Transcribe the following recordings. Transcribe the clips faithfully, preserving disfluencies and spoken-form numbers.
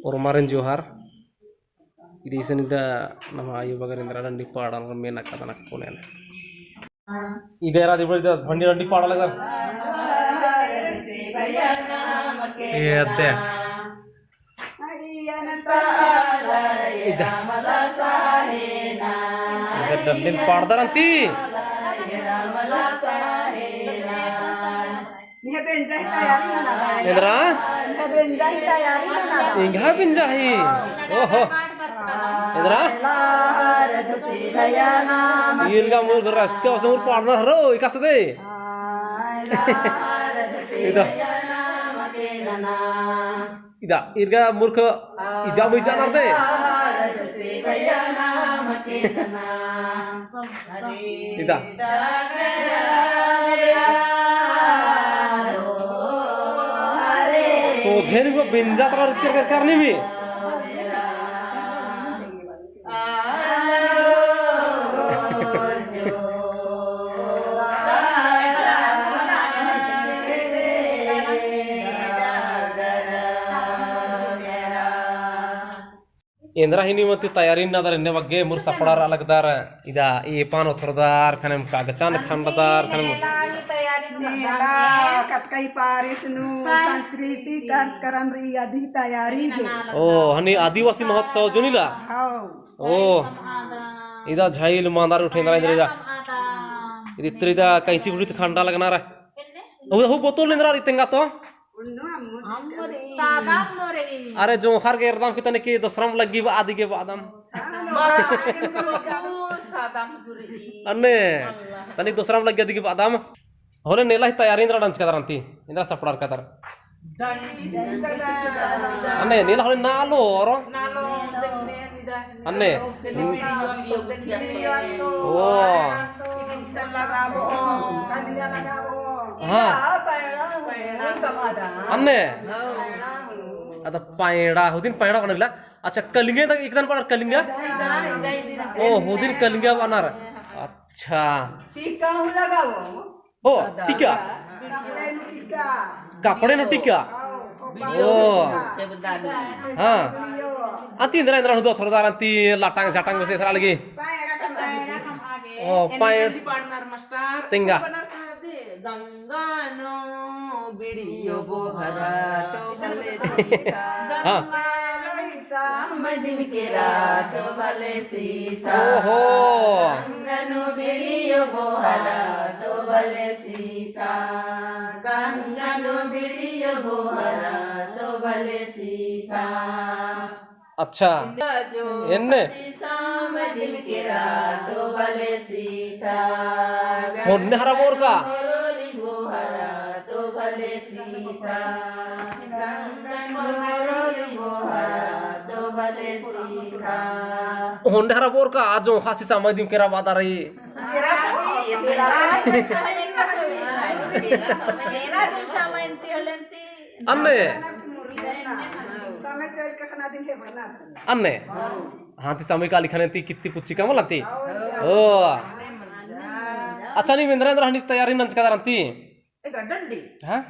ओर्मारिन जोहार। इदी इसन इदा नमा आयो बगर एन्दरा डंडी पाड़न मेना कदना कोने ने। इदा एरा दिबड़ इदा भंडी डंडी पाड़ा लगदर। ए अद्दे। इदा। इदा डंडी पाड़दर अन्ती। निंग्है बेंजा ही तैयारी नना दा। एन्दरा? निंग्है बेंजा ही तैयारी नना दा। एंग्है बेंजा ही। ओहो। एन्दरा? ईर गा मुर रसका उसे मुर पाड़ना हरो, इकासे दे। इदा। इदा, ईर गा मुर्ख इजा मुइजा नर दे। इदा। सोझे नी वो बिंजा तरा रुक कर करनी भी। एन्दरा ही नीम ती तैयारी नदर एन्ने बग्गे मुर सपड़ार लगदर। इदा एपन ओथरदर खनेम कागचन खंडदर खनेम। नेला कतका ही पारिस नू सांस्कृतिक कार्यक्रम रई अदी तैयारी गे। ओ हनी आदिवासी महोत्सव जोनी ला। हाँ। ओ इदा झाइल मांदर उठे एन्दरा एन्दरा इदा। इदा इत्र इदा कैंची गुड़ी ती खंडा लगनर। ओ हूँ बोतल एन्दरा इतेंगा तो। सादा मोरे। अरे जोंख़र गे एरदम की तनिक दोसरम लग्गी बा अदी गे बअदम। अन्ने तनिक दोसरम लग्गी अदी गे बअदम। होले नेला ही तैयारी एन्दरा डंचकदर अन्ती एन्दरा सपड़ारकदर। अन्ने नेला होले नालो ओरो। अन्ने। ओ। हाँ। अन्ने। अद पैड़ा, हुदिन पैड़ा कनगला। अच्छा, कलिंगा तक एकदम पड़ा कलिंगा। ओ, हुदिन कलिंगा बनर। अच्छा। टीका हूँ लगाओ। ओ, टीका। कपड़े नू टीका। कपड़े नू टीका। ओ। हाँ। अन्ती एन्दरा एन्दरा हुदो थोड़ा दार अन्ती लाटांग झाटांग बेसे थरा लगी। ओ, पायड़। तेंगा। गंगा नू बिड़ियो बोहरा तो भले सीता। हाँ। गंगा नू ही सामदिन केरा तो भले सीता। ओहो। गंगा नू बिड़ियो बोहरा तो भले सीता। गंगा नू बिड़ियो बोहरा तो भले सीता। अच्छा। एन्ने? होन्ने हरा बोर का? होन्ने हरा बोर का? आजो ख़ासी समय दिम केरा बादारी। अन्ने। अन्ने। हाँ, ती समय काली ख़ने ती कित्ती पुच्ची का मला ती। ओ। अच्छा, नीम एन्दरा एन्दरा हनी तैयारी नंजकादर अन्ती। हाँ?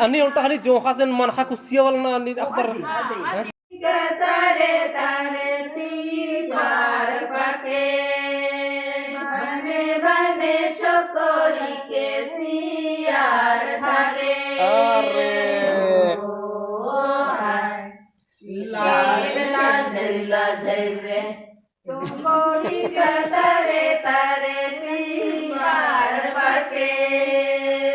अन्नी ओन्टा हनी जोंख़ासिन मनख़ा कुसिया वाला ना अन्नी अख़दर। हाँ? तरे तरे ती पार पाके, बने बने छोकोरी के सियार थारे। अरे। ओ हाय, लाल लाजर लाजर रे, छोकोरी का तरे तरे सियार पाके,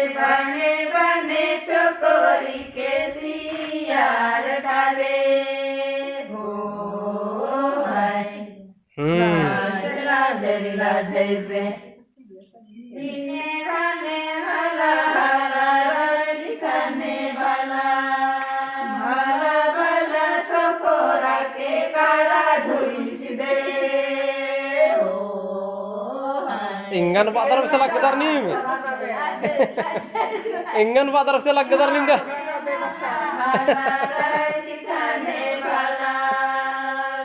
बने बने छोकोरी के सियार थारे। हो हाय। हम्म। लाजर लाजर लाजर रे। दिने खाने हला हला राजी खाने भला। भला भला छोकोरा के काड़ा ढुइस दे। ओ हाय। इंगन बादर से लगदर नीम। इंगन बादर से लगदर नीम का।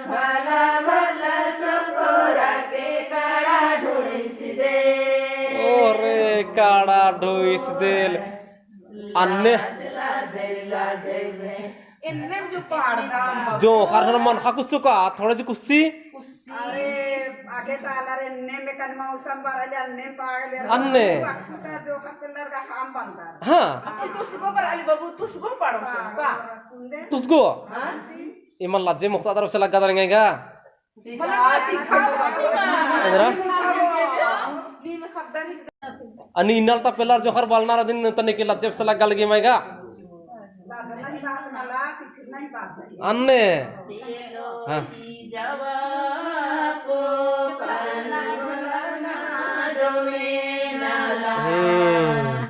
भला भला छोकोरा के काड़ा ढुइस दे। ओरे काड़ा ढुइस देल। अन्ने। एन्नेम जो पाड़दम। जोंख़र हन मनख़ा कुस्सो का, थोड़ा जो कुस्सी। अरे, आगे ताला रे एन्नेम एकाद मौसम बरआ ले एन्नेम पाड़ले। अन्ने। अक्कुटा जोंख़र पेल्लर का काम बंदर। हाँ। अक्कु तुसगो बरआ ले बाबू, तुसगो पाड़ो का। तुसगो? हाँ। इमन लज्जे मुक्ता तरफ से लग्गा दर एंगा। एन्दरा? अनि इन्नल ता पेल्लर जोंख़र बलनर अदिन तनिक लज्जे से लग्गा लगी मइगा। अन्ने। हाँ। हम्म।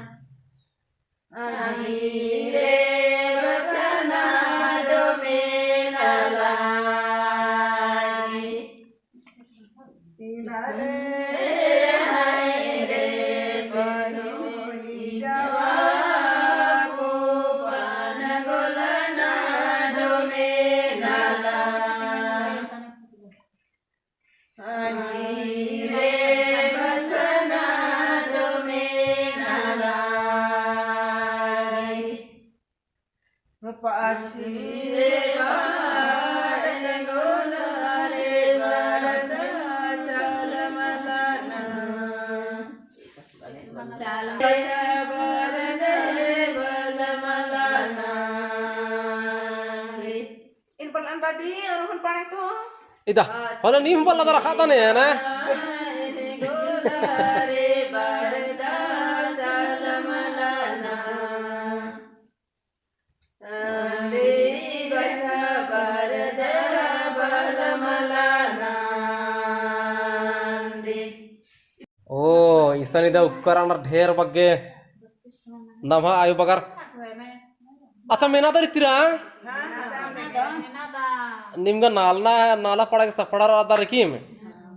एन बलदन दादी, अउर हूँ पाड़े तो। इदा, होले नीम बलदर ख़ताने, है ना? ओ, इसन इदा उक्कर रअनर ढेर बग्गे। नम्है आयो बगर। अच्छा, मेना दर इतरा? निमगा नालना, नाला पड़ा के सफड़ा रअदर किम।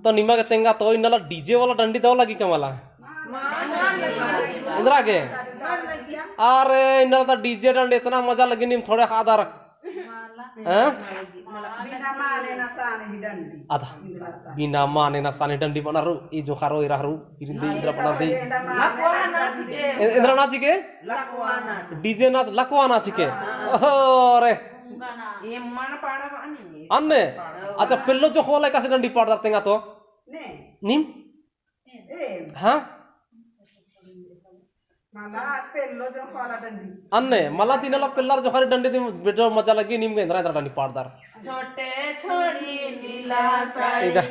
तो निमा गे तेंगा तो इन्नला DJ वाला डंडी दव लगी का मला? एन्दरा गे? अरे, इन्नला तो DJ डंडी इतना मजा लगी, नीम थोड़े ख़द्दर। हैं? बिना माने ना साने ही डंडी। अदा। बिना माने ना साने डंडी बअनर, ई जोंख़रो एरा हरो, इरिंदे एन्दरा बअनर दी। लकवाना चिके। ए-, एन्दरा ना चिके? लकवाना। DJ ना, लकवाना चिके। हाँ। ओहो, रे। ये मन पाड़ा बानी। अन्ने? अच्छा, पेल्लो जोंख़ वाला एकासे डंडी पाड़दर तेंगा तो? ने। नीम? हाँ? मला आस पेल्लो जोंख़ वाला डंडी। अन्ने, मला ती इन्नला पेल्लर जोंख़र डंडी ती बेटो मजा लगी, नीम गे एन्दरा एन्दरा डंडी पाड़दर। छोटे छोड़ी नीला साड़ी। इदा।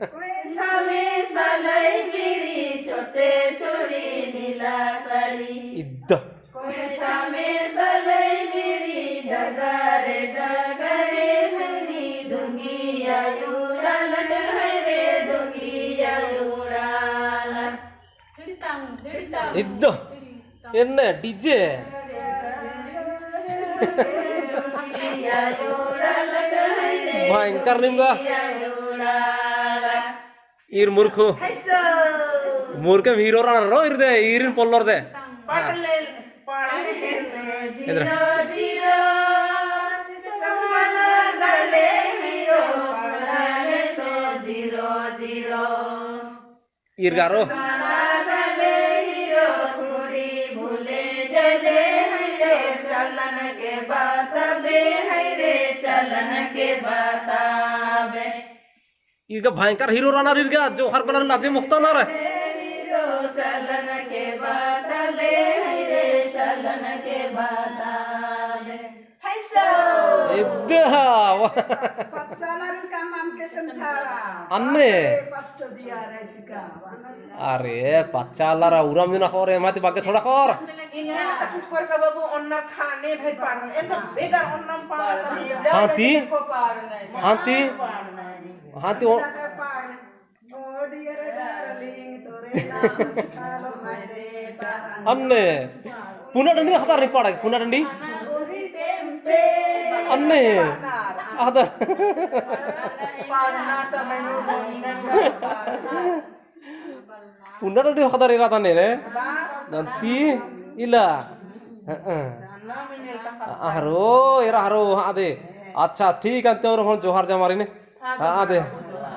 कोई छामे सलाई बीड़ी, छोटे छोड़ी नीला साड़ी। इदा। कोई छामे सलाई बीड़ी, डगरे डगरे छुनी, दुंगिया उड़ालक है रे, दुंगिया उड़ालक। इद्दो। एन्ने DJ। भयंकर निम्बा। ईर मुरुख। मुरुखम hero रअनर रो ईर दे, ईरिन पोल्लोर दे। एन्दरा। ईर गारो। ईर गा भयंकर hero रअनर ईर गा, जोंख़र पेल्लर नाचे मुक्ता नर। एबे हा, वाह। पच्चालर का माम के संसारा। अन्ने। पच्चो जिया रे सिका। अरे, पच्चालर उराम जुना खोर, एमा ती बागे थोड़ा खोर। इन्ना का चुप कर का बाबू, ओन्नर खाने भेद पाड़न। एन्ना बेगर ओन्नम पाड़न। हाँ ती? हाँ ती? हाँ ती, ओ- अन्ने। पुना डंडी ख़द्दर नी पाड़ा, पुना डंडी? अन्ने। अख़दर। पुना डंडी ख़द्दर एरा तने ने? नन्ती इला। हाँ, हाँ। अहरो, एरा हरो, हाँ दे। अच्छा, ठीक है, अन्ते और हूँ जोहार जमारिन। हाँ दे।